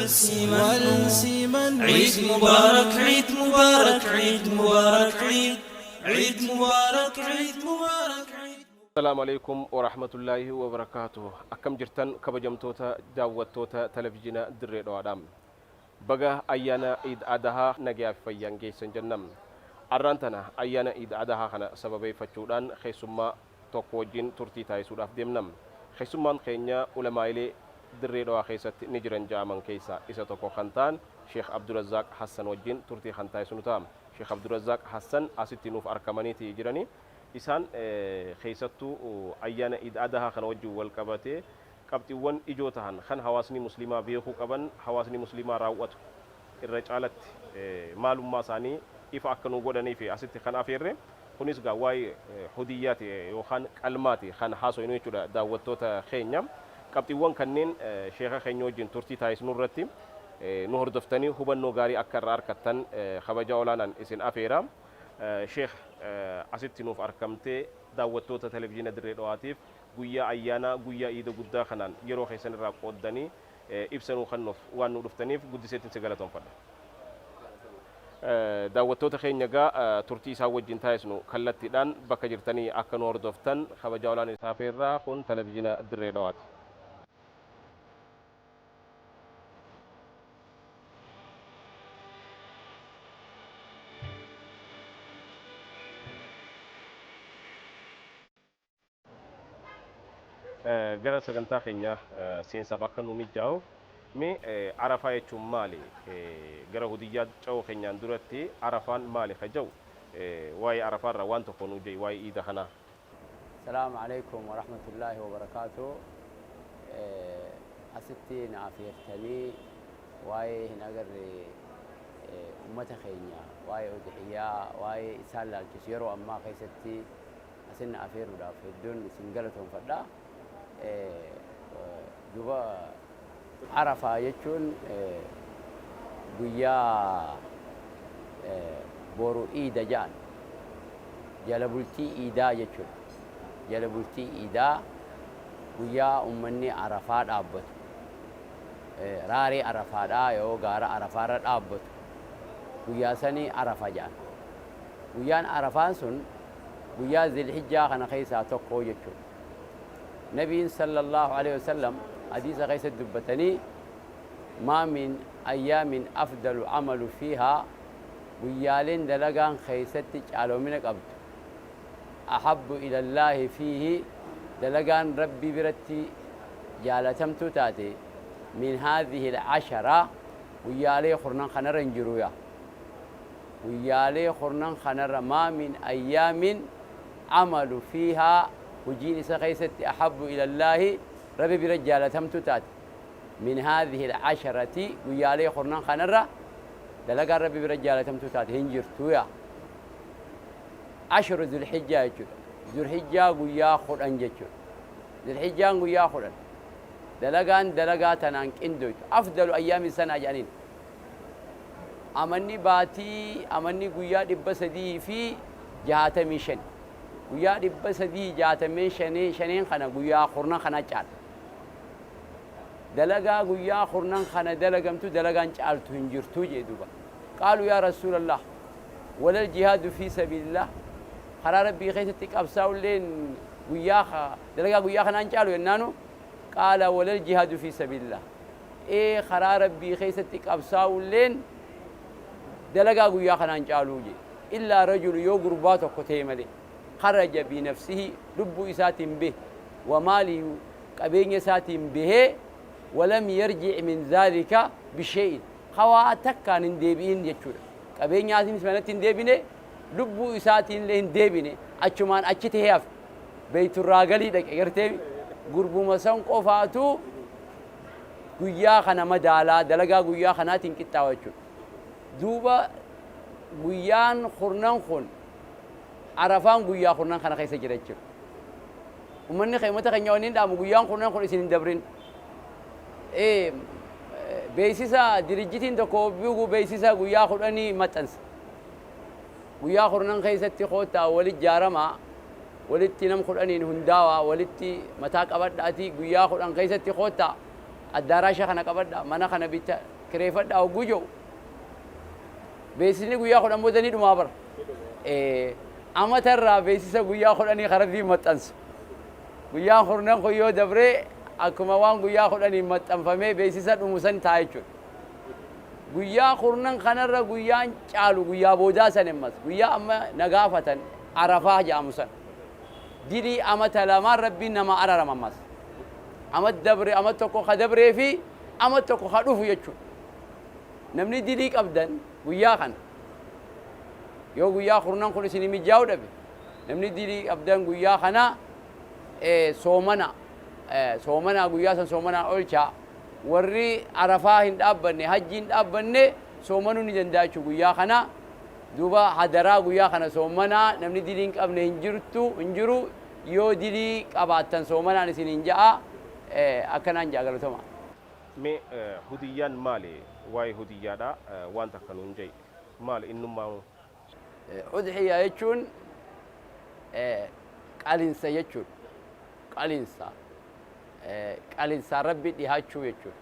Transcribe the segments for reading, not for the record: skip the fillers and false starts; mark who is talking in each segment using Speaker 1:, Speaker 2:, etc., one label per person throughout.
Speaker 1: Walsimannu. Eid Mubarak, Eid Mubarak, Eid Mubarak, Eid Eid Mubarak, Eid Mubarak, Eid.
Speaker 2: Assalaamu Aleeykum Warahmatullaahi Wabarakaatuh. Akkam jirtan kabajamtoota daawwattoota televizhiina Dirree Dhawaadha. Baga ayyaana Iid Adahaa nagayaa fi fayyaan geessan jenna. Arraan tana ayyaana Iid Adahaa kana sababeeffachuudhaan keessummaa tokko wajjin turtii taasisuudhaaf deemna. Keessummaan keenya ulamaa'ilee Dirree Dhawaa keessatti ni jiran ja'aman keessaa isa tokko kan ta'an Sheikh Abdurazzaaq Hassan wajjin turtii kan taasisnu ta'a. Sheikh Abdurazzaaq Hassan asitti nuuf arkamaniiti jirani. Isaan keessattuu ayyaana Iid Adahaa kana wajjin wal qabatee qabxiiwwan ijoo tahan kan hawaasni muslimaa beekuu qaban, hawaasni muslimaa raaw'atu irra caalatti maalummaa isaanii ifa akka nuu godhaniifi asitti kan afeerre. Kunis egaa waa'ee hudiyyaati yookaan qalmaati kan haasoynu jechuudha daawwattoota keenya. Qabxiiwwan kanneen sheeka keenya wajjin turtii taasisnu irratti nu hordoftanii hubannoo gaarii akka irraa arkattan kabajaa olaanaan isin afeera. Sheekh asitti nuuf arkamtee daawwattoota Televizhiina Dirree Dhawaatiif guyyaa ayyaanaa, guyyaa iida guddaa kanaan yeroo keessan irraa qooddanii ibsa nuu kennuuf waan nuu dhuftaniif guddiseetin si galatoomfadha. Daawwattoota keenya egaa turtii isaan wajjin taasisnu kallattiidhaan bakka jirtanii akka nu hordoftan kabajaa olaanaan isin afeerra. Kun Televizhiina Dirree Dhawaati. Gara sagantaa keenya seensaaf akka nu mijjaa'uuf mee Arafaa jechuun maali? Gara hudiyyaa ce'uu keenyaan duratti Arafaan maali ka jedhu waa'ee Arafaa irraa waan tokko nuu je'i waa'ee iida kanaa.
Speaker 3: Salaamu Aleykum Warahmatullaahi Wabarakaatuh Asitti na afeertanii waa'ee hin agarre ummata keenya waa'ee udhiyyaa waa'ee isaan laalchisu yeroo ammaa keessatti asin na afeeruudhaaf hedduun isin galatoomfadha. Duuba Arafaa jechuun guyyaa boru iida ja'an jala bultii iidaa jechuudha. Jala bultii iidaa guyyaa ummanni Arafaa dhaabbatu. Raaree Arafaadhaa yoo gaara Arafaarra dhaabbatu guyyaa sanii Arafa ja'an. Guyyaan Arafaan sun guyyaa Zilhijjaa kana keessaa tokko jechuudha. Nabiin sallallaahu aleyhi wasallam hadiisa keessatti dubbatanii maa min ayyaamin afdalu amalu fiihaa guyyaaleen dalagaan keessatti caalomina qabdu ahabbu ilallaahi fiihi dalagaan Rabbi biratti jaalatamtuu taate min haadhihi al-ashara guyyaalee kurnan kanarra hin jiru yaa guyyaalee kurnan kanarra maa min ayyaamin amalu fiihaa hujiin isa keessatti ahabbu ilallaahi Rabbi bira jaalatamtuu taate min haadhihi al-asharati guyyaalee kurnan kanarra dalagaan Rabbi bira jaalatamtuu taate hin jirtu yaa ashru zulhijjaa jechuudha zulhijjaa guyyaa 10 jechuudha zulhijjaan guyyaa 10 dalagaan dalagaa tanaan qindoytu afdalu ayyaami sanaa jedhaniin Amanni baatii amanni guyyaa 365. Guyyaa 365 shaneen kana guyyaa kurnan kana caala. Dalagaa guyyaa kurnan kana dalagamtu dalagaan caaltu hin jirtu jee duuba. Qaaluu yaa Rasuulallah walal jihaadu fi sabiilillah karaa Rabbii keessatti qabsaa'ulleen guyyaa dalagaa guyyaa kanaan caalu jennaanu qaala walal jihaadu fi sabiilillah Ee karaa Rabbii keessatti qabsaa'uulleen dalagaa guyyaa kanaan caaluu jedhe. Illaa rajulu yoo gurbaa tokko ta'e malee. Kharaja binafsihi lubbuu isaatiin bahe wa maalihi qabeenya isaatiin bahee walam yarji'i min zaalika bishee'in ka waa takkaan hin deebi'in jechuudha. Qabeenyaatiinis manatti hin deebine, lubbuu isaatiinillee hin deebine, achumaan achi tahee hafe. Beeyturraa galii dhaqe garteemi. Gurbuma san qofaatu guyyaa kana madaalaa, dalagaa guyyaa kanaatiin qixxaawa jechuudha. Duuba guyyaan kurnan kun Arafaan guyyaa kurnan kana keessa jira jechuudha. Ummanni ummata keenya wanni hin dhaamu guyyaan kurnan kun isin hin dabrin. Beeksisa dirijjitiin tokko bigu beeksisa guyyaa kudhanii maxxansa. Guyyaa kurnan keessatti koottaa wali ijaaramaa, walitti nam kudhaniin hundaawaa, walitti mataa qabadhaatii guyyaa 10 keessatti koottaa addaaraasha kana qabadhaa, mana kana bitta. Kireeffadhaa hogguu jedhu beeksisni guyyaa 10 booda ni dhumaa bara. Amata irraa beeksisa guyyaa 10 ka Rabbiin maxxansu. Guyyaan kurnan kun yoo dabre akkuma waan guyyaa 10n maxxanfamee beeksisa dhumu san ta'a jechuudha. Guyyaa kurnan kanarra guyyaan caalu guyyaa boodaa san ammas guyyaa amma na gaafatan Arafaa jedhamu san. Dilii amata lamaan Rabbiin nama ararama ammas. Amat dabre amat tokko ka dabree fi amat tokko ka dhufu jechuudha. Namni dilii qabdan guyyaa kana yoo guyyaa kurnan kun isinii mijaa'uu dhabe namni dilii qabdan guyyaa kana soomana soomanaa guyyaa san soomanaa olchaa. Warri Arafaa hin dhaabbanne hajjii hin dhaabbanne soomanuu ni danda'a jechuudha guyyaa kana. Duuba hadaraa guyyaa kana soomanaa namni dilii hin qabne hin jirtu hin jiru yoo dilii qabaattan soomanaan isin hin ja'a akkanaan ja'a galatoma.
Speaker 2: Mee hudiyyaan maali? Waa'ee hudiyyaadha waan takka nuun ja'i. Maali innummaa?
Speaker 3: Udhiyyaa jechuun qalinsa jechuudha. Qalinsa. Qalinsaan Rabbi dhihaachuu jechuudha.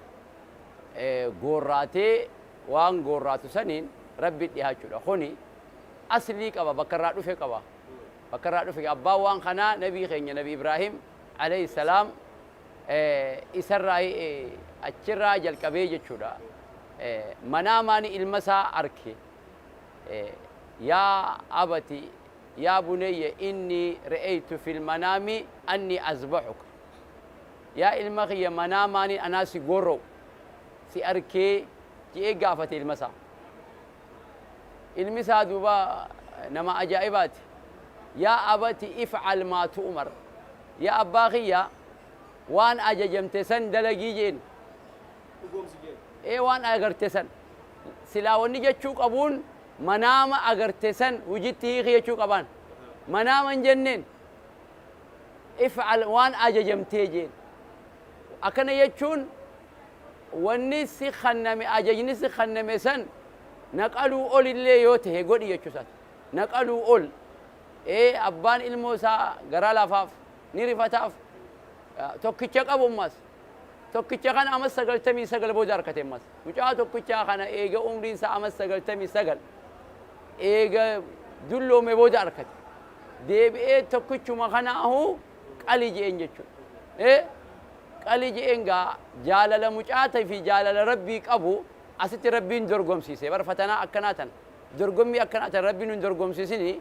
Speaker 3: Goorraatee waan goorraatu saniin Rabbi dhihaachuudha. Kuni aslii qaba, bakka irraa dhufe qaba. Bakka irraa dhufe abbaan waan kanaa nabii keenya Nabi Ibraahim alayhi salaam isarraa achirraa jalqabee jechuudha. Manaamaani ilma isaa arke. Yaa abati yaa bunayya inni re'eytu fil manaami anni azbahuka. Yaa ilma kiyya manaamaani anaa si gorra'u si arkee je'ee gaafate ilma isaa. Ilmi isaa duuba nama ajaa'ibaati. Yaa abati if'al maa tu'mar. Yaa abbaa kiyya waan ajajamte san dalagii jeen. Ee waan agarte san. Silaa wanni jechuu qabuun manaama agarte san hujitti hiiki jechuu qabaan. Manaama hin jenneen. If'al waan ajajamtee jeen. Akkana jechuun wanni si kanname ajajni si kanname san naqaluu ol illee yoo tahe godhi jechuu isaati. Naqaluu ol. Ee abbaan ilmoo isaa garaa laafaaf ni rifataaf tokkicha qabu ammas. Tokkicha kana amas 99 booda arkate ammas. Mucaa tokkichaa kana eega umriin isaa amas 99 eega dulloome booda arkate. Deebi'ee tokkichuma kanaahu qali je'een jechuudha. Ee qali je'een gaa jaalala mucaata fi jaalala Rabbii qabu asitti Rabbiin dorgomsiise. Bar fatanaa akkanaa tana. Dorgommii akkanaa tana Rabbiin nun dorgomsiisini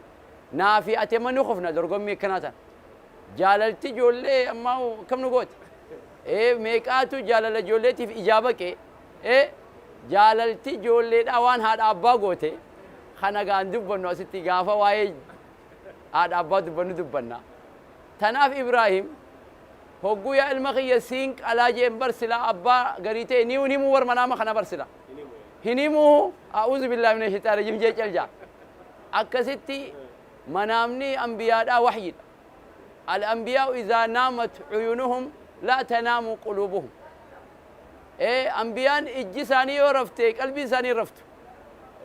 Speaker 3: naa fi ati amma ni kufna dorgommii akkanaa tana. Jaalalti ijoollee ammaa akkam nu goote? Ee meeqaatu jaalala ijoolleetiif ijaa baqe? Ee jaalalti ijoolleedhaa waan haadha abbaa goote kana gaan dubbannu asitti gaafa waa'ee haadha abbaa dubbannu dubbanna. Tanaaf Ibraahim hogguu yaa ilma kiyya siin qalaa jeen bar silaa abbaa garii ta'e ni hin himuu bar manaama kana bar sila. Hin himuu a'uuzu billaahi mina shayxaani rajiim jee cal jaa. Akkasitti manaamni anbiyaadhaa waxyiidha. Al-anbiyaa'u izaa naamat uyunuhum laa tanaamu quluubuhum. Ee anbiyaan ijji isaanii yoo rafte qalbiin isaanii hin raftu.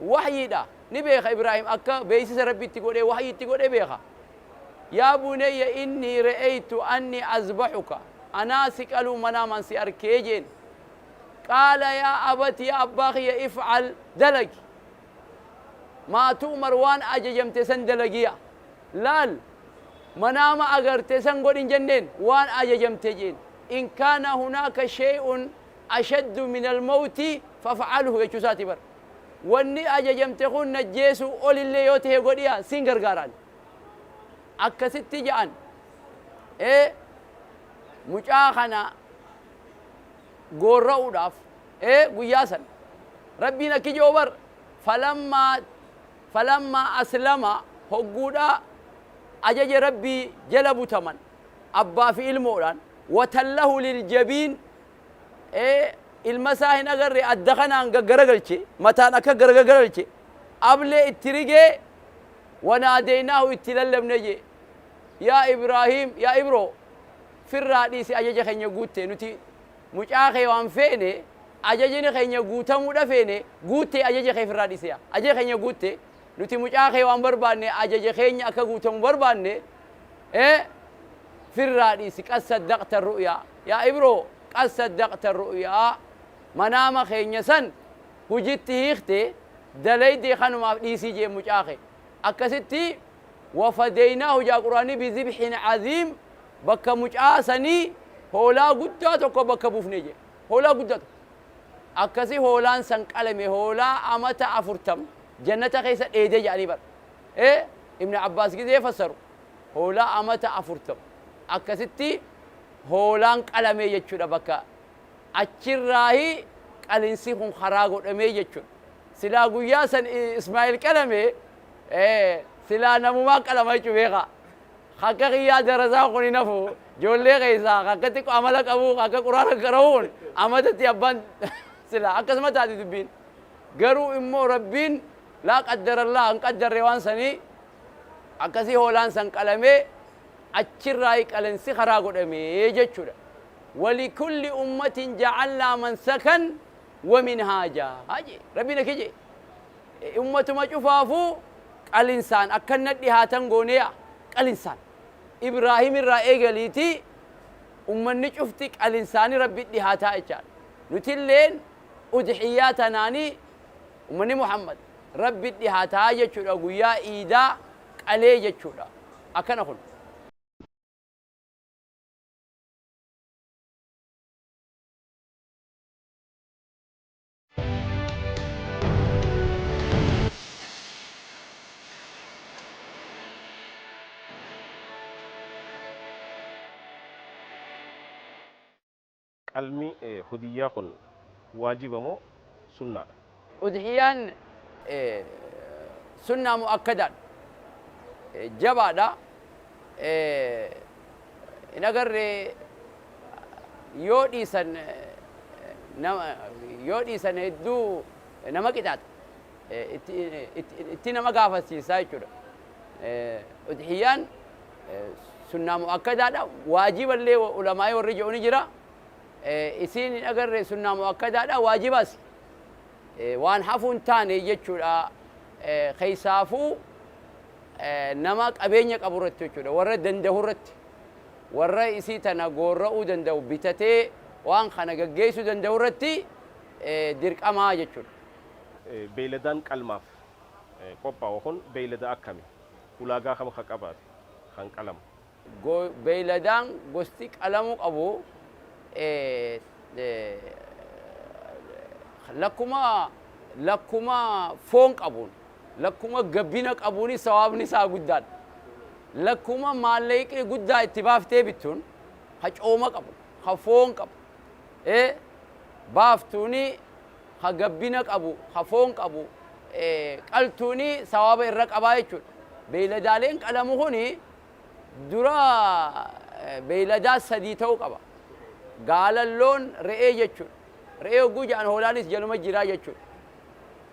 Speaker 3: Waxyiidha. Ni beeka Ibraahim akka beeksisa Rabbi itti godhee waxyii itti godhe beeka. Yaa bunayya innii re'eytu anni azbahuka. Anaa si qaluu manaamaan si arkee jeen. Qaala yaa abati yaa abbaa kiyya if'al dalagi. Maa tu'mar waan ajajamte san dalagiya. Laal manaama agarte san godhin jenneen waan ajajamte jeen. In kaana hunaaka shay'un ashaddu min almawti faf'alhu jechuu isaati bar. Wanni ajajamte kun najjeesuu olillee yoo tahe godhiya siin gargaaraan. Akkasitti ja'an. Ee mucaa kana goorra'uudhaaf ee guyyaa san Rabbiin akki je'u bar falammaa falammaa aslama hogguudha ajaja Rabbii jala butaman abbaa fi ilmoodhaan watallahu liljabiin ee ilma isaa hin agarre adda kanaan gaggaragalche mataan akka garagaragalche ablee itti rigee wanaadeynaahu itti lallabne jee yaa Ibraahiim yaa Ibroo firraa dhiisi ajaja keenya guutte nuti mucaa kee waan feene ajajni keenya guutamuudha feene guutte ajaja kee firraa dhiisi ajaja keenya guutte nuti mucaa kee waan barbaanne ajaja keenya akka guutamu barbaanne firraa dhiisi qad saddaqta ru'yaa yaa Ibroo qad saddaqta ru'yaa manaama keenya san Hujitti hiikte dalaydee kanumaaf dhiisii jee mucaa kee. Akkasitti wafadeynaahu jaa Qur'aanni bizibhin aziim bakka mucaa sanii hoolaa guddaa tokko bakka buufne jee. Hoolaa guddaa tokko. Akkasi hoolaan san qalame hoolaa amata 40 jannata keessa dheede jedhanii bar. Ee Ibn Abbaas gizee fassaru hoolaa amata 40 akkasitti hoolaan qalame jechuudha bakka achirraahi qalinsi kun karaa godhamee jechuudha. Silaa guyyaa san Ismaa'il qalame silaa namumaa qalama jechuu beekaa. Akka kiyyaa darasaan kun hin hafu. Ijoollee keessaa akka xiqqoo amala qabu akka quraana qara'u kun amatatti abbaan silaa akkasuma taati dubbiin. Garuu immoo Rabbiin laa qaddarallaa hin qaddarre waan sanii akkasii hoolaan san qalamee achirraayi qalinsi karaa godhamee jechuudha. Walikulli ummatin ja'alnaa mansakan wa minhaajaa jee Rabbiin akki jee. Ummatuma cufaafuu qalinsaan akkanna dhihaatan gooneya qalinsaan. Ibraahim irraa eegaliitii ummanni cufti qalinsaani Rabbi dhihaataa jechaadha. Nutilleen udhiyyaa tanaani ummanni Muhammad Rabbi dhihaataa jechuudha guyyaa iidaa qalee jechuudha. Akkana kun.
Speaker 2: Qalmi hudiyyaa kun waajiba moo sunnaadha?
Speaker 3: Udhiyyaan sunnaa mu'akkadaadha. Jabaadha. Hin agarree yoo dhiisan nama yoo dhiisan hedduu nama qixaaxa. Itti nama gaafachiisa jechuudha. Udhiyyaan sunnaa mu'akkadaadha. Waajiballee ulamaa'ii warri jedhu ni jira. Isiin hin agarre sunnaa mu'akkadaadha. Waajibaas waan hafuu hin taane jechuudha. Keessaafuu nama qabeenya qabu irratti jechuudha. Warra danda'u irratti. Warra isii tana goorra'uu danda'u bitatee waan kana gaggeessuu danda'u irratti dirqamaa jechuudha.
Speaker 2: Beeyladaan qalmaaf qophaa'u kun beeylada akkami? Ulaagaa kam ka qabaate kan qalamu?
Speaker 3: Beeyladaan gosti qalamuu qabu lakkuma lakkuma foon qabuun lakkuma gabbina qabuuni sawaabni isaa guddaadha. Lakkuma maallaqni guddaa itti baaftee bittuun ka cooma qabu ka foon qabu baaftuuni ka gabbina qabu ka foon qabu qaltuuni sawaaba irra qabaa jechuudha. Beeyladaaleen qalamu kuni dura beeyladaa sadii ta'uu qaba. Gaala, loon, re'ee jechuudha. Re'ee hogguu jedhan hoolaanis jaluma jiraa jechuudha.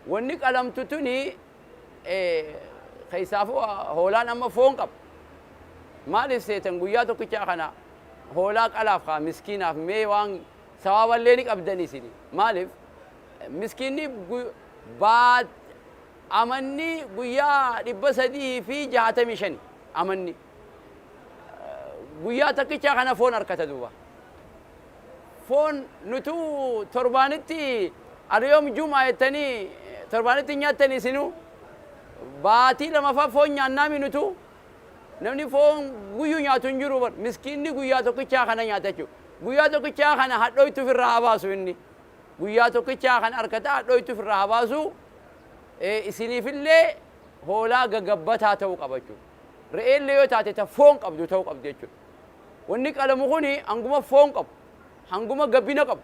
Speaker 3: Wanni qalamtu tuni keessaafuu hoolaan amma foon qaba. Maaliif seetan guyyaa tokkichaa kana hoolaa qalaaf kaa miskiinaaf mee waan sawaaballee ni qabdan isini. Maaliif miskiinni baat amanni guyyaa 365 amanni guyyaa tokkichaa kana foon harkata duuba. Foon nutuu torbaanitti ariyoom jumaa jettanii torbaanitti nyaattanii isinuu baatii lamaffaa foon nyaannaami nutuu namni foon guyyuu nyaatu hin jiru bar miskiinni guyyaa tokkichaa kana nyaata jechuudha. Guyyaa tokkichaa kana hadhooytu ofirraa haa baasu inni. Guyyaa tokkichaa kana harkata hadhooytu ofirraa haa baasu isiniifillee hoolaa gagabbataa ta'uu qaba jechuudha. Re'eellee yoo taate ta foon qabdu ta'uu qabdi jechuudha. Wanni qalamu kuni hanguma foon qabu, hanguma gabbina qabu,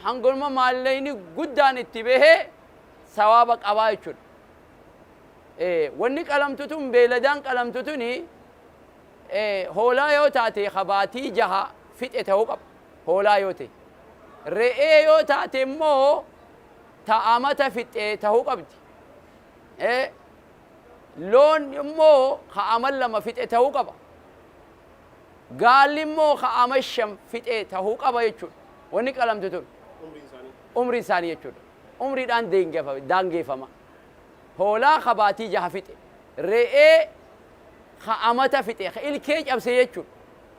Speaker 3: hanguma maallaqni guddaan itti bahee sawaaba qabaa jechuudha. Wanni qalamtu tun beeyladaan qalamtu tuni hoolaa yoo taate ka baatii jaha fixe ta'uu qaba. Hoolaa yoo ta'e. Re'ee yoo taate immoo ta amata fixe ta'uu qabdi. Loon immoo ka amal lama fixe ta'uu qaba. Gaalli immoo ka ama 5 fixe tahuu qaba jechuudha. Wanni qalamtu tun. Umriin isaanii jechuudha. Umriidhaan daangeeffama. Hoolaa ka baatii jaha fixe. Re'ee ka amata fixe. Ka ilkee cabse jechuudha.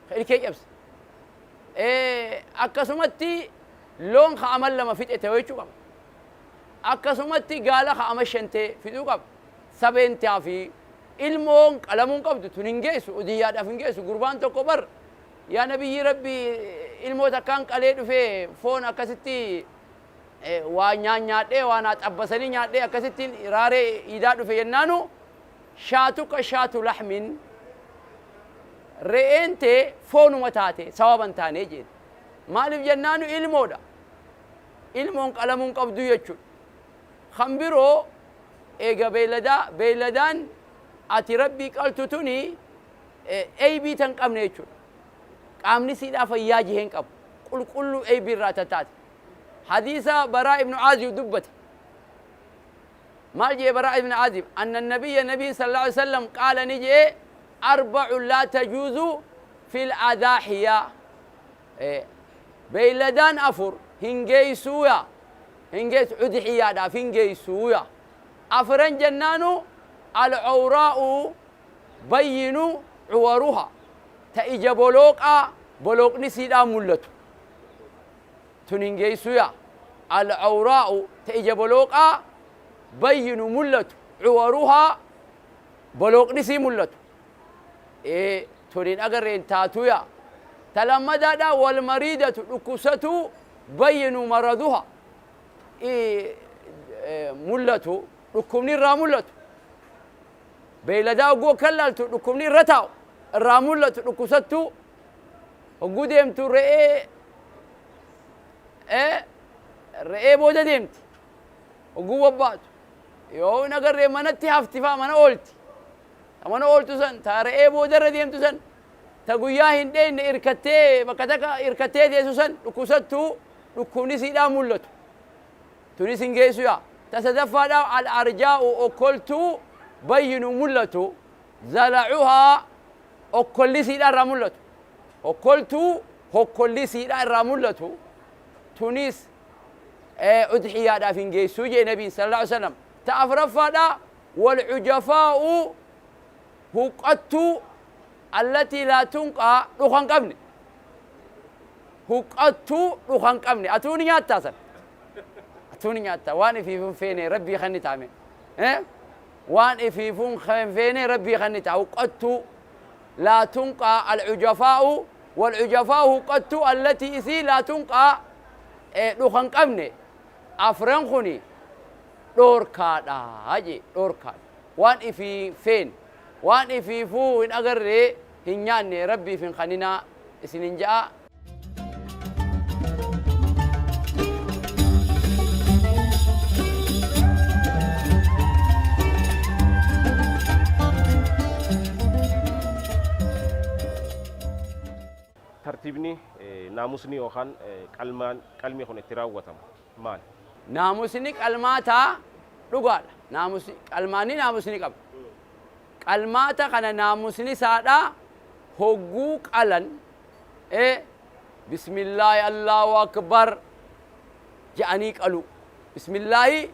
Speaker 3: Ka ilkee cabse. Akkasumatti loon ka amal lama fixe ta'uu jechuu qaba. Akkasumatti gaala ka ama shantee fixuu qaba. Sabeentaa fi ilmoon qalamuu hin qabdu, tun hin geessu, udiyyaadhaaf hin geessu. Gurbaan tokko bar yaa Nabiyyii Rabbii, ilmoo takkaan qalee dhufee, foon akkasitti waa nyaadhee, waa naa xabbasanii nyaadhee, akkasittiin raaree iidaa dhufe jennaanu, shaatuka shaatu laxmin, re'een tee foonuma taate, sawaba hin taane jeen. Maaliif jennaanu, ilmoodha. Ilmoon qalamuu hin qabdu jechuudha. Kan biroo eega beeyladaa, beeyladaan ati Rabbii qaltu tuni eybii tan qabne jechuudha. Qaamni siidhaa fayyaa jiheen qabu. Qulqulluu eybii irraa tattaate. Hadiisa Baraa ibnu Aazib dubbate. Maal jee Baraa ibnu Aazib? Anna nabiyya, nabiin sallallahu alaihi wasallam, qaala, ni jee, arba'u laa tajuuzu fil adaahiya. Beeyladaan afur hin geessuuya. Hin geessu, udhiyyaadhaaf hin geessuuya. Afran jennaanu, al-cawraa'u bayyinu cuwaruha, ta ija bolooqaa, bolooqni siidhaa mul'atu tun hin geessuuya. Al-cawraa'u, ta ija bolooqaa, bayyinu mul'atu, cuwaruhaa, bolooqni sii mul'atu, tun hin agarreen taatuya. Ta lammadaadha, wal mariidatu, dhukkubsatuu, bayyinu maraduha, mul'atu, dhukkubni irraa mul'atu. Beeyladaa hogguu akkan laaltu dhukkubni irra taa'u irraa mul'atu, dhukkubsattuu hogguu deemtu re'ee booda deemti, hogguu bobbaatu yoo hin agarree manatti hafti faa, mana oolti. Ta mana ooltu san, ta re'ee boodarra deemtu san, ta guyyaa hin dheeyne irkattee bakka takka irkattee teessu san, dhukkubsattuu dhukkubni siidhaa mul'atu tunis hin geessu yaa. Ta sadaffaadha, al arjaa'u, okkoltuu, bayyinu mul'atu, zalacuhaa, okkolli siidhaa irraa mul'atu, okkoltuu hokkolli siidhaa irraa mul'atu tunis udhiyyaadhaaf hin geessuu jee nabiin sallallahu alaihi wasallam. Ta afraffaadha, wal cujafaa'u, huqqattuu, allatii laa tunqaa, dhuka hin qabne, huqqattuu dhuka hin qabne. Atuu ni nyaattaa san? Atuu ni nyaattaa? Waan ifiifuu hin feene Rabbii kan ni taame, waan ifiifuu hin feene Rabbii kan ni taa. Huqqattuu laa tunqaa, al cujafaa'u, wal cujafaa'u, huqqattuu, allatii isii, laa tunqaa, dhuka hin qabne. Afran kuni dhoorkaadha jee, dhoorkaadha. Waan ifii feene, waan ifiifuu hin agarree hin nyaanne, Rabbiif hin kaninaa isinin ja'a.
Speaker 2: Tartiibni, naamusni yookaan qalmaan qalmi kun itti raawwatamu maali?
Speaker 3: Naamusni qalmaataa dhugaadha. Naamusni qalmaanni naamusni qaba. Qalmaata kana naamusni isaadha, hogguu qalan bismillaahi Allahu akbar je'anii qalu. Bismillaahi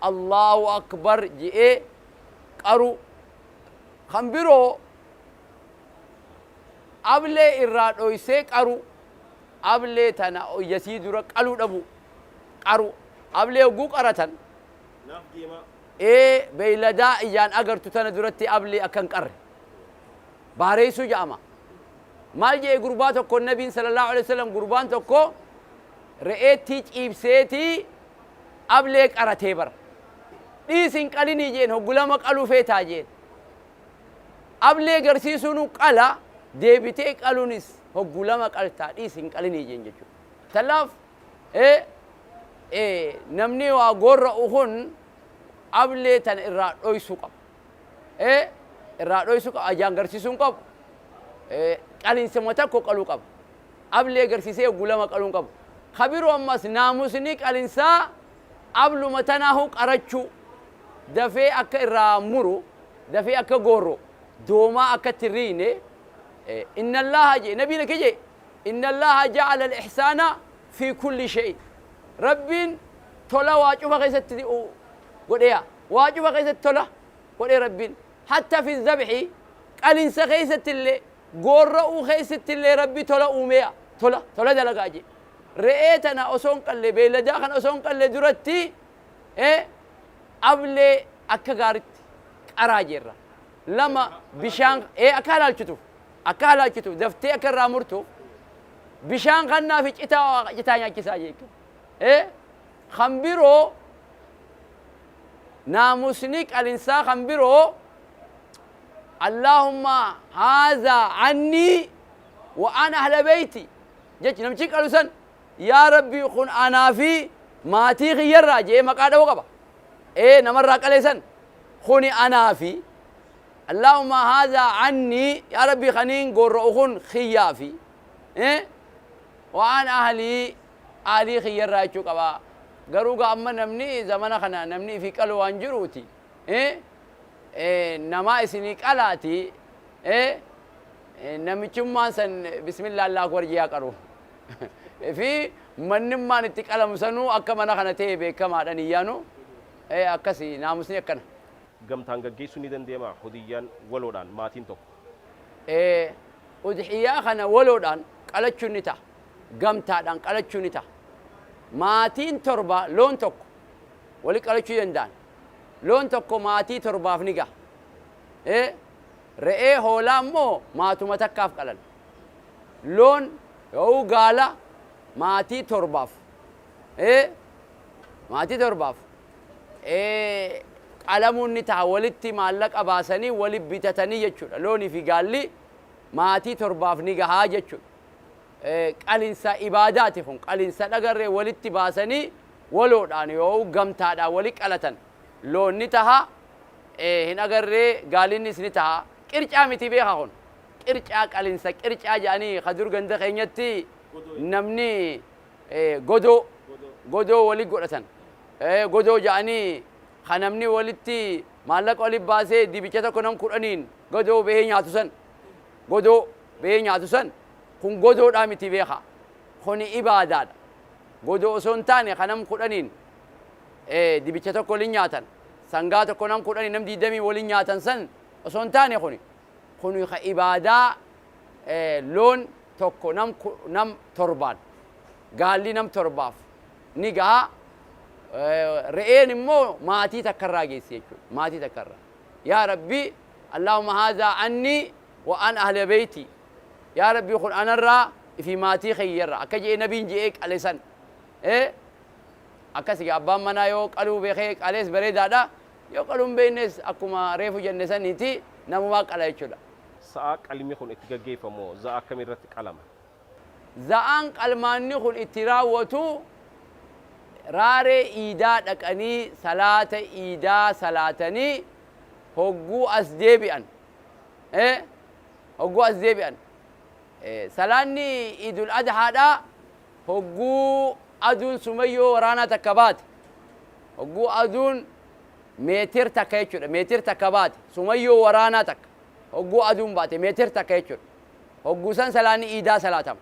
Speaker 3: Allahu akbar je'ee qaru. Kan biroo ablee irraa dhoysee qaru, ablee tana ijasii dura qaluu dhabu, qaru. Ablee hogguu qaratan beeyladaa ijaan agartu tana duratti ablee akka hin qarre baareessuu jedhama. Maal jedhe gurbaa tokko nabiin sallallahu alaihi wasallam? Gurbaan tokko re'eettii ciibseetii ablee qaratee bara. Dhiis, hin qalinii jeen, hoggu lama qaluu feetaa jeen. Ablee garsiisuun qala, deebitee qaluunis hoggu lama qaltaa, dhiis, hin qalinii jeen jechuudha. Talaaf namni waa gorra'u kun ablee tana irraa dhoysuu qaba. Irraa dhoysuu qaba, ajaan garsiisuu hin qabu. Qaliinsuma tokko qaluu qaba. Ablee garsiisee hoggu lama qaluu hin qabu. Kabiroo ammas naamusni qalinsaa abluma tanaahu qarachuu, dafee akka irraa muru, dafee akka goorro, doomaa akka itti hin riine. Inna Allaha jee nabiin akka jee, inna Allaha ja'ala al-ihsaana fi kulli shay, Rabbiin tola waa cufa keessatti godheya, waa cufa keessatti tola godhe Rabbiin, hatta fi zabxi, qalinsa keessatti illee, goorra'uu keessatti illee Rabbi tola uumeya, tola dalagaa jee. Re'ee tana osoo hin qalle, beeyladaa kana osoo hin qalle duratti Ablee akka gaaritti qaraa jeerra. Lama bishaan akka halaalchituuf, akka halaalchituuf daftee akka irraa murtuuf bishaan kannaa fi citaa citaa nyaachisaa jechuudha. Kan biroo naamusni qalinsaa kan biroo Allahumma haazaa annii wa an ahla beeyti jechi namchi qalu san, yaa Rabbi, kun anaa fi maatii kiyyarraa jee maqaa dha'uu qaba. Namarraa qalee san kuni anaa fi Allahumma haazaa annii, yaa Rabbi, kaniin gorra'u kun kiyyaa fi wa an ahlii, ahlii kiyyarraa jechuu qaba. Garuu gaa amma namni zamana kana namni ifii qalu waan jiruuti. Namaa isinii qalaati, namichummaan san bismillah Allah akbar jiyaa qaru. Fi mannimmaan itti qalamu sanuu akka mana kana ta'e beekamaadhaan iyyaanu akkasi naamusni akkana.
Speaker 2: Gamtaan gaggeessuu ni dandeema hudiyyaan waloodhaan maatiin tokko?
Speaker 3: Udhiyyaa kana waloodhaan qalachuun ni ta'a. Gamtaadhaan qalachuu ni ta'a. Maatiin 7 loon tokko wali qalachuu danda'an. Loon tokko maatii 7f ni gaha. Re'ee hoolaa immoo maatuma takkaaf qalan. Loon yoo gaala maatii 7f, maatii 7f qalamuun ni ta'a, walitti maallaqa baasanii wali bitatanii jechuudha. Loonii fi gaalli maatii 7f ni gahaa jechuudha. Qalinsa ibaadaati kun, qalinsa dhagarree walitti baasanii waloodhaan yoo gamtaadhaan wali qalatan loon ni taha, hin agarree gaalinnis ni taha. Qircaa miti beeka kun. Qircaa qalinsa qircaa jedhanii ka dur ganda keenyatti namni godoo godoo wali godhatan. Godoo jedhanii ka namni walitti maallaqa wali baasee dibicha tokko nam 10n godoo bahee nyaatu san. Godoo bahee nyaatu san kun godoodhaa miti beeka. Kuni ibaadaadha. Godoo osoo hin taane ka nam 10n dibicha tokko waliin nyaatan, sangaa tokko nam 10 nam 20 waliin nyaatan san osoo hin taane, kuni ka ibaadaa loon tokko nam 7n, gaalli nam 7f ni gaha. Re'een immoo maatii takkarraa geessi jechuudha. Maatii takkarraa. Yaa Rabbi, Allahumma haazaa annii wa an ahla beeyti. Yaa Rabbi, kun anarraa fi maatii kiyyarraa akka je'ee nabiin je'ee qale san. Akkasi abbaan manaa yoo qaluu beekee qalees bareedaadha. Yoo qaluu hin beeknes akkuma reefu jenne saniiti namumaa qala jechuudha.
Speaker 2: Sa'a qalmi kun itti gaggeeffamu za'a akkamii irratti qalama?
Speaker 3: Za'aan qalmaanni kun itti raawwatu raaree iidaa dhaqanii salaata iidaa salaatanii hogguu as deebi'an. Hogguu as deebi'an. Salaanni Iidul Adhaadhaa hogguu aduun sumayyoo waraanaa takka baate, hogguu aduun meetir takka jechuudha, meetir takka baate, sumayyoo waraanaa takka hogguu aduun baate meetir takka jechuudha. Hogguu san salaanni iidaa salaatama.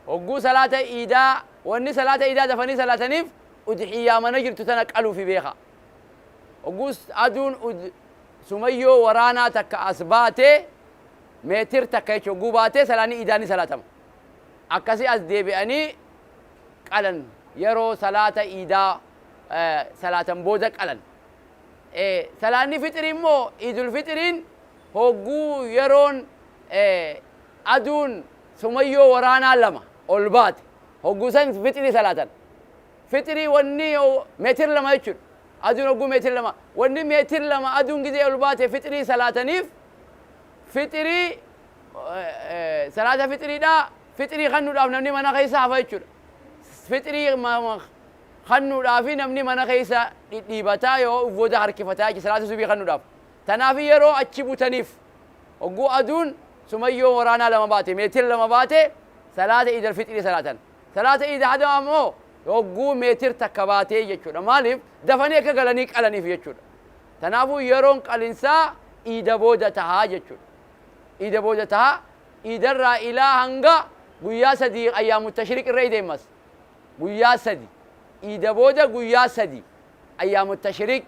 Speaker 3: Hogguu salaata iidaa, wanni salaata iidaa dafanii salaataniif udhiyyaa mana jirtu tana qaluufi beeka. Hogguu aduun sumayyoo waraanaa takka as baate, meetir takka jechuudha, hogguu baate salaanni iidaa ni salaatama. Akkasi as deebi'anii qalan, yeroo salaata iidaa salaatan booda qalan. Salaanni fixrii immoo, Iidul Fixriin, hogguu yeroon aduun sumayyoo waraanaa lama ol baate, hogguu san fixrii salaatan. Fixrii wanni meetir 2 jechuudha. Aduun hogguu meetir 2, wanni meetir 2 aduun gizee ol baate fixrii salaataniif, fixrii salaata fixriidhaa fixrii kennuudhaaf namni mana keessa hafa jechuudha. Fixrii kennuudhaaf namni mana keessa dhidhiibataa yoo booda harkifataa jechuudha salaata subii kennuudhaaf. Tanaaf yeroo achi butaniif hogguu aduun sumayyoo waraanaa 2 baate, meetir 2 baate, salaata Iidal Fixrii salaatan. Salaata Iida Adhaa immoo hogguu meetir takka baatee jechuudha. Maaliif? Dafanii akka galanii qalaniif jechuudha. Tanaafuu yeroon qalinsaa iida booda tahaa jechuudha. Iida booda tahaa, iidarraa ilaa hanga guyyaa 3 ayyaamu tashriiq irra ideemmas. Guyyaa 3, iida booda guyyaa 3 ayyaamu tashriiq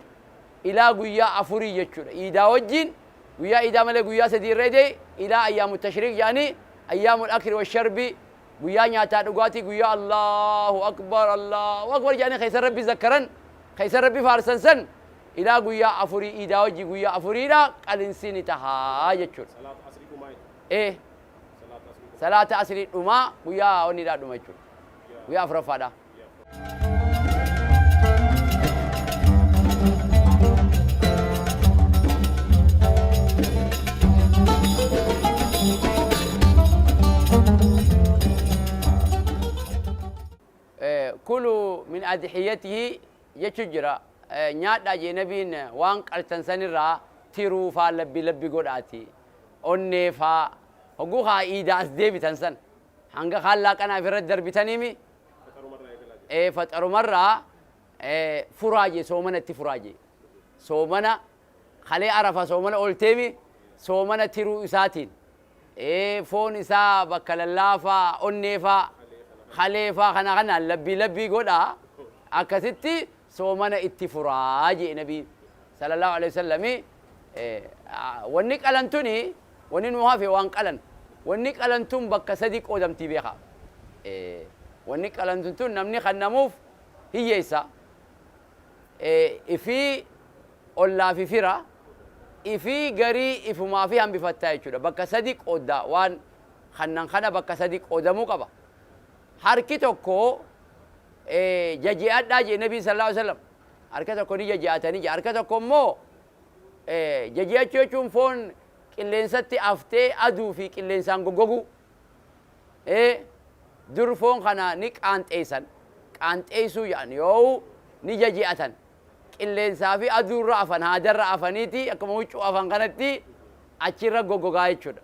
Speaker 3: ilaa guyyaa 4 jechuudha. Iidaa wajjin guyyaa iidaa malee guyyaa 3 irra idee ilaa ayyaamu tashriiq jedhanii, ayyaamul akli wa sharbi, guyyaa nyaataa dhugaatii, guyyaa Allahu akbar Allahu akbar jedhanii keessa Rabbi zakkaran. Keessa Rabbi faarsan san ilaa guyyaa afurii iidaa wajji guyyaa afuriidha qalinsi ni tahaa jechuudha. Ee, salaata asrii dhumaa guyyaa onniidhaa dhuma jechuudha. Guyyaa afuraffaadha. Kulu min adhiyatihi jechu jira. Nyaadhaa jee nabiin, waan qaltan sanirraa tiruu faa labbi labbi godhaati, onnee faa hogguu kaa iidaa as deebitan san hanga kaan laaqanaa ifirra darbitaniimi faxarumarraa furaa jee, soomana itti furaa jee. Soomana kalee Arafa soomana oolteemi, soomana tiruu isaatiin, foon isaa bakka lallaafaa, onnee faa, kalee faa kana kanaan labbii labbii godhaa, akkasitti soomana itti furaa jee nabiin sallallahu alaihi wasallami. Wanni qalantuni, wanni nu hafe waan qalan, wanni qalantun bakka sadi qoodamtii beekaa. Wanni qalantun tun namni kannamuuf hiyyeessa, ifii ollaa fi fira ifii garii ifumaa fi hambifattaa jechuudha. Bakka sadi qooddaa, waan kannan kana bakka sadi qoodamuu qaba. Harki tokko jaji'adhaa jee nabiin sallallahu alaihi wasallam. Harka tokko ni jaji'atanii jee. Harka tokko immoo jaji'achuu jechuun foon qilleensatti aftee aduu fi qilleensaan goggoguu. Dur foon kana ni qaanxeessan, qaanxeessuu jedhan, yoo ni jaji'atan qilleensaa fi aduurra afan, haadarra afaniiti akkuma huccuu afan kanatti achirra goggogaa jechuudha.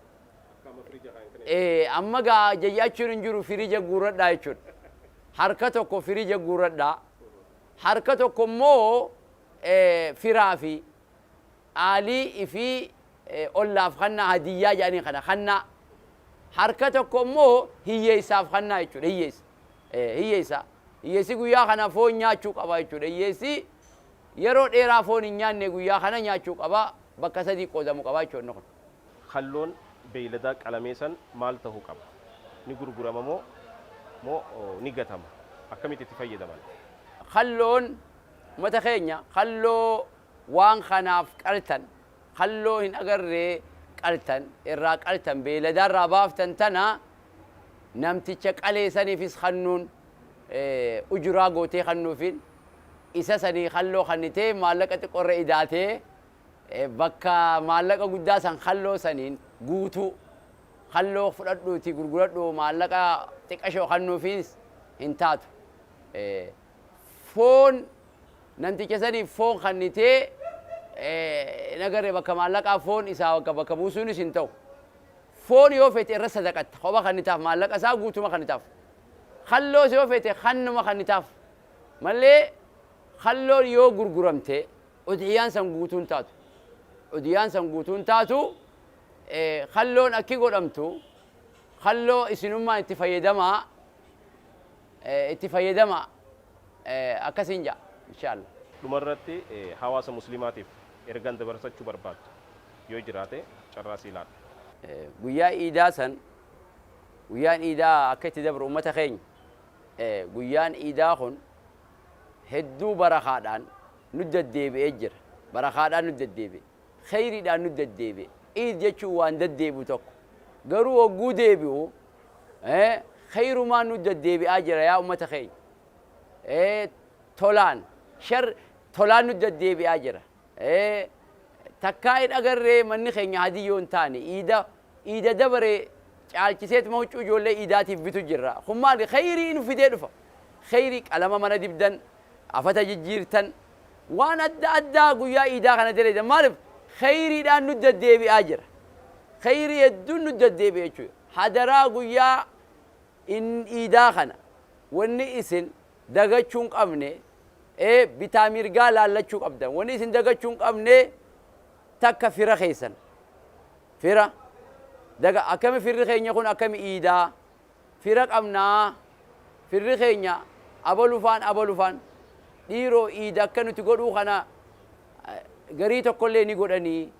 Speaker 3: Amma gaa jaji'achuun hin jiru, firija guurradhaa jechuudha. Harka tokko firija guurradhaa. Harka tokko immoo firaa fi aalii fi ollaaf kannaa, hadiyyaa jedhanii kana kannaa. Harka tokko immoo hiyyeessaaf kannaa jechuudha. Hiyyeessa. Hiyyeessa. Hiyyeessi guyyaa kana foon nyaachuu qaba jechuudha. Hiyyeessi yeroo dheeraa foon hin nyaanne guyyaa kana nyaachuu qaba. Bakka sadii qoodamuu qaba jechuudha kun.
Speaker 2: Kalloon beeyladaa qalamee san maal ta'uu qaba? Ni gurgurama moo ni gatama? Akkamitti itti fayyadaman?
Speaker 3: Kalloon uummata keenya, kalloo waan kanaaf qaltan, kalloo hin agarree qaltan, irraa qaltan, beeyladaarraa baaftan tana namticha qalee saniifis kannuun ujuraa gootee kannuufin isa sanii kalloo kannitee maallaqa xiqqoorra idaatee bakka maallaqa guddaa san kalloo saniin guutuu, kalloo fudhadhuuti gurguradhu maallaqa xiqqashoo kannuufiis hin taatu. Foon namticha saniif foon kannitee nagarree bakka maallaqaa foon isaa bakka buusuunis hin ta'u. Foon yoo fete irra sadaqatta, kopha kannitaaf, maallaqa isaa guutuma kannitaaf. Kalloos yoo fete kannuma kannitaaf. Malee kalloon yoo gurguramte udhiyaan san guutuun taatu. Udhiyaan san guutuun taatu. Kalloon akki godhamtu, kalloo isinummaan itti fayyadamaa, itti fayyadamaa akkasiin ja'a inshaallah.
Speaker 2: Dhumarratti hawaasa musliimaatiif ergaan dabarsachuu barbaaddu yoo jiraate carraa sii laadha.
Speaker 3: Guyyaa iidaa san, guyyaan iidaa akka itti dabru uummata keenya, guyyaan iidaa kun hedduu barakaadhaan nu deddeebi'ee jira. Barakaadhaan nu deddeebi'e. Kheyriidhaan nu deddeebi'e. Iid jechuun waan deddeebi'u tokko. Garuu hogguu deebi'u kheyrumaan nu deddeebi'aa jira yaa uummata keenya. Tolaan shar tolaan nu deddeebi'aa jira. Takkaa hin agarree manni keenya hadiyyoo hin taane, iida dabare caalchiseetuma huccuu ijoollee iidaatiif bitu jirra. Kun maali? Kheyrii nu fidee dhufa. Kheyrii qalama mana dibdan, afata jijjiirtan, waan adda addaa guyyaa iidaa kana daleedan maaliif? Kheyriidhaan nu deddeebi'aa jira. Kheyrii hedduun nu deddeebi'e jechuudha. Hadaraa guyyaa iidaa kana wanni isin dagachuu hin qabne, bitaa mirgaa laallachuu qabdan. Wanni isin dagachuu hin qabne takka fira keessan. Fira daga akkami firri keenya kun akkami iidaa fira qabnaa, firri keenya abalufaan abalufaan dhiiroo iida akka nuti godhuu kana garii tokkollee ni godhanii.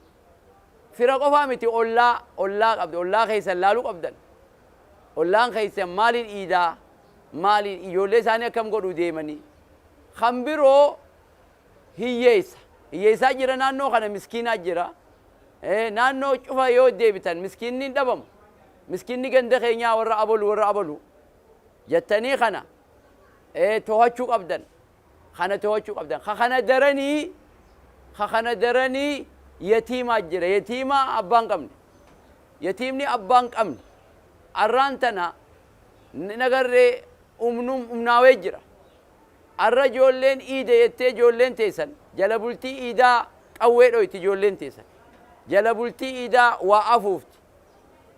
Speaker 3: Fira qofaa miti, ollaa qabdu, ollaa keessan laaluu qabdan. Ollaan keessan maaliin iidaa, maaliin ijoollee isaanii akkam godhuu deemanii. Kan biroo Hiyyeessa hiyyeessaa jira naannoo kana, miskiinaa jira. Naannoo cufa yoo deebitan miskiinni hin dhabamu. Miskiinni ganda keenyaa warra abalu warra abalu jettanii kana to'achuu qabdan, kana to'achuu qabdan. Ka kana daranii, ka kana daranii yatiimaa jira, yatiimaa abbaan qabne, yatiimni abbaan qabne arraan tana nagarree umnum umnaawee jira. Arra ijoolleen iida jettee ijoolleen teessan jala bultii iidaa qawwee dhoyti, ijoolleen teessan jala bultii iidaa waa afuufti,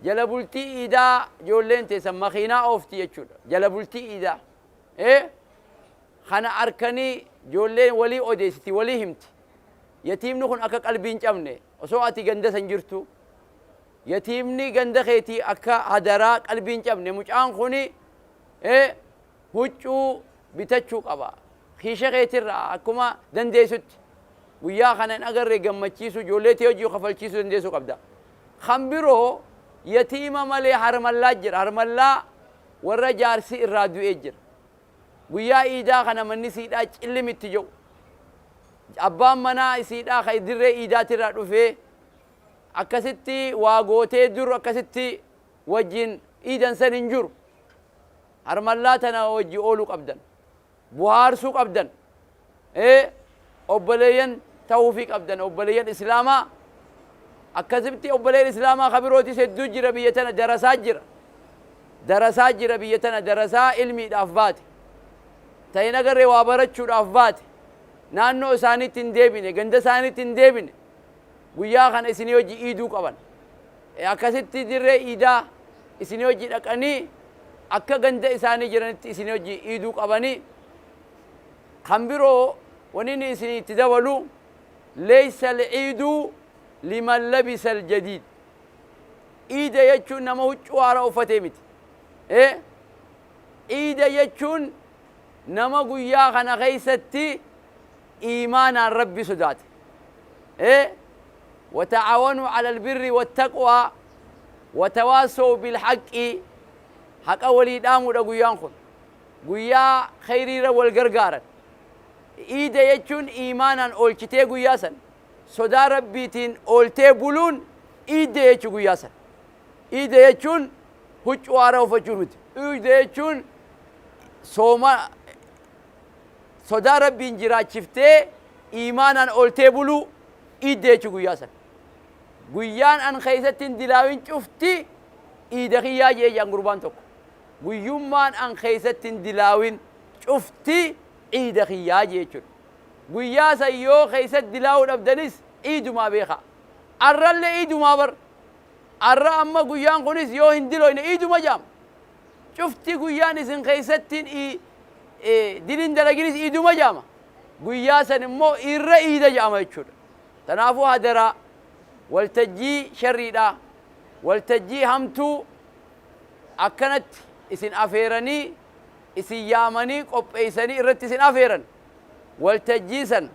Speaker 3: jala bultii iidaa ijoolleen teessan makiinaa oofti jechuudha. Jala bultii iidaa kana arkanii ijoolleen walii odeessiti, walii himti. Yatiimni kun akka qalbii hin cabne, osoo ati ganda san jirtu yatiimni ganda keetii akka hadaraa qalbii hin cabne. Mucaan kuni huccuu bitachuu qaba. Kiisha keetirraa akkuma dandeessutti guyyaa kana hin agarre gammachiisuu, ijoollee tee hojii kafalchiisuu dandeessuu qabda. Kan biroo yatiima malee harmallaa jira. Harmallaa warra jaarsi irraa du'ee jira. Guyyaa iidaa kana manni siidhaa cillimitti jedhu. Abbaan manaa isiidhaa ka dirree iidaatirraa dhufee akkasitti waa gootee dur akkasitti wajjin iidan san hin jiru. Harmallaa tana wajji ooluu qabdan. Buhaarsuu qabdan. Obboleeyyan ta'uufii qabdan, obboleeyyan islaamaa. Akkasitti obboleeyyan islaamaa ka birootis hedduu jira biyya tana, darasaa jira. Darasaa jira biyya tana, darasaa ilmiidhaaf baate. Ta'in agarree waa barachuudhaaf baate. Naannoo isaaniitti hin deebine, ganda isaaniitti hin deebine. Guyyaa kana isinii hojii iiduu qaban. Akkasitti dirree iidaa isinii hojii dhaqanii akka ganda isaanii jiranitti isinii hojii iiduu qabanii. Kan biroo wanni inni isinii itti dabalu, laysa al-iidu liman labisa al-jadiid. Iida jechuun nama huccuu haaraa uffatee miti. Iida jechuun nama guyyaa kana keessatti iimaanaan Rabbi sodaate. Wata'aawanuu ala albirri wattaqwaa watawaasaw bilhaqqi, haqa walii dhaamuudha guyyaan kun. Guyyaa khayriirra wal gargaaran. Iida jechuun iimaanaan oolchitee guyyaa san sodaa Rabbiitiin ooltee buluun iidde jechuu guyyaa san. Iida jechuun huccuu haaraa uffachuu miti. Iida jechuun sooma sodaa Rabbiin jiraachiftee iimaanaan ooltee buluu iidde jechuu guyyaa san. Guyyaan an keessatti hin dilaawin cufti iida kiyyaa jee jedhan gurbaan tokko. Guyyummaan an keessatti hin dilaawin cufti iida kiyyaa jee jechuudha. Guyyaa san yoo keessatti dilaawuu dhabdanis iidumaa beekaa. Arrallee iidumaa bar. Arra amma guyyaan kunis yoo hin dilooyne iiduma jaama. Cufti guyyaan isin keessatti diliin dalaginis iiduma jaama. Guyyaa san immoo irra iida jaama jechuudha. Kanaafuu hadaraa waltajjii sharriidhaa, waltajjii hamtuu akkanatti isin afeeranii, isin yaamanii qopheessanii irratti isin afeeran, waltajjii san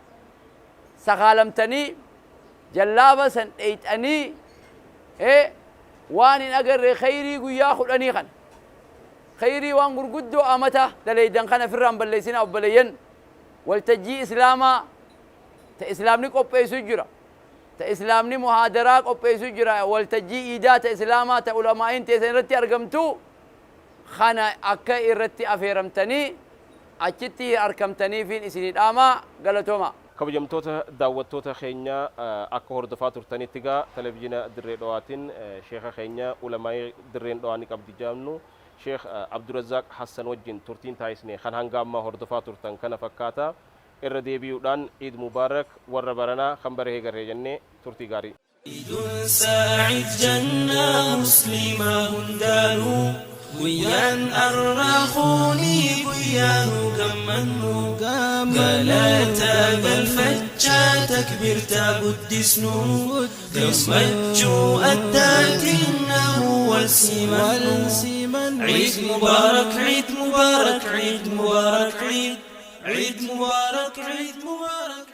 Speaker 3: sakaalamtanii jallaaba san dheeyxanii waan hin agarre khayrii guyyaa 10 kana, khayrii waan gurguddoo amata daleeydan kana ofirraan balleessinaa obboleeyyan. Waltajjii islaamaa ta islaamni qopheessu jira, ta islaamni muhaadaraa qopheessu jira, waltajjii iidaa ta islaamaa ta ulamaa'iin teessan irratti argamtu kana akka irratti afeeramtanii achitti arkamtaniifiin isinii dhaamaa. Galatooma.
Speaker 2: Kabajamtoota daawwattoota keenya, akka hordofaa turtanitti gaa televizyiina Dirree Dhawaatiin sheeka keenya ulamaa'ii Dirreen Dhawaa ni qabdi jaamnu Sheekh Abdurazaaq Hassan wajjin turtiin taasisne kan hanga ammaa hordofaa turtan kana fakkaata. Irra deebi'uudhaan Iid Mubaarak warra baranaa kan bara heegarree jennee turtii gaarii.
Speaker 1: عيد سعيد جنة مسلمة هندانو guyyaan arraakuuni guyyaanu gammannu galata galfachaa takbirtaa guddisnu gammachuu addaatiin namu wal simannu. عيد مبارك، عيد مبارك، عيد مبارك، عيد، عيد مبارك، عيد مبارك.